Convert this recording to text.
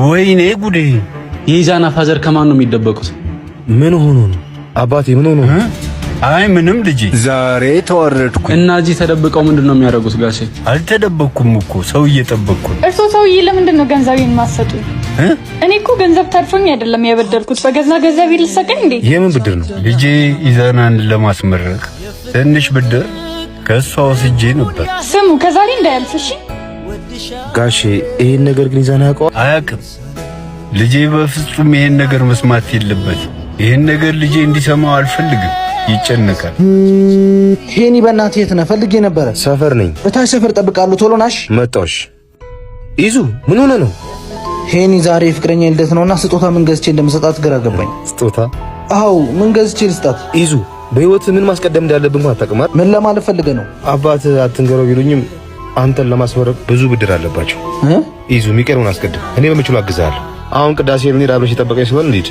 ወይኔ ጉዴ! የኢዛና father ከማን ነው የሚደበቁት? ምን ሆኖ ነው አባቴ? ምን ሆኖ ነው? አይ ምንም ልጄ፣ ዛሬ ተዋረድኩ። እና እዚህ ተደብቀው ምንድን ነው የሚያደርጉት? ጋሼ አልተደበቅኩም እኮ፣ ሰው እየጠበቅኩ ነው። እርሶ ሰውዬ ለምንድን ነው ገንዘቤን የማትሰጡኝ? እኔ እኮ ገንዘብ ተርፎኝ አይደለም የበደርኩት። በገዛ ገንዘቤ ልሰቀኝ እንዴ? የምን ብድር ነው? ልጄ ኢዛናን ለማስመረቅ ትንሽ ብድር ከእሷ ወስጄ ነበር። ስሙ፣ ከዛሬ እንዳያልፍ እሺ። ጋሼ፣ ይሄን ነገር ግን ኢዛና ያውቀዋል? አያውቅም። ልጄ በፍጹም ይሄን ነገር መስማት የለበትም። ይሄን ነገር ልጄ እንዲሰማው አልፈልግም። ይጨነቃል። ሄኒ፣ በእናትህ የት ነህ? ፈልጌ ነበረ። ሰፈር ነኝ። እታች ሰፈር ጠብቃለሁ። ቶሎ ናሽ። መጣሽ። ይዙ፣ ምን ሆነ ነው? ሄኒ፣ ዛሬ የፍቅረኛ ልደት ነውና ስጦታ ምን ገዝቼ እንደምሰጣት ግራ ገባኝ። ስጦታ? አዎ፣ ምን ገዝቼ ልስጣት? ይዙ፣ በህይወት ምን ማስቀደም እንዳለብን እንኳን አታውቅም። ምን ለማለት ፈልገህ ነው? አባት አትንገረው ቢሉኝም አንተን ለማስመረቅ ብዙ ብድር አለባቸው። ይዙ፣ የሚቀርውን አስቀድም። እኔ በምችሉ አግዝሃለሁ። አሁን ቅዳሴ ልንሄድ አብረሽ የጠበቀኝ ስለሆነ እንሂድ።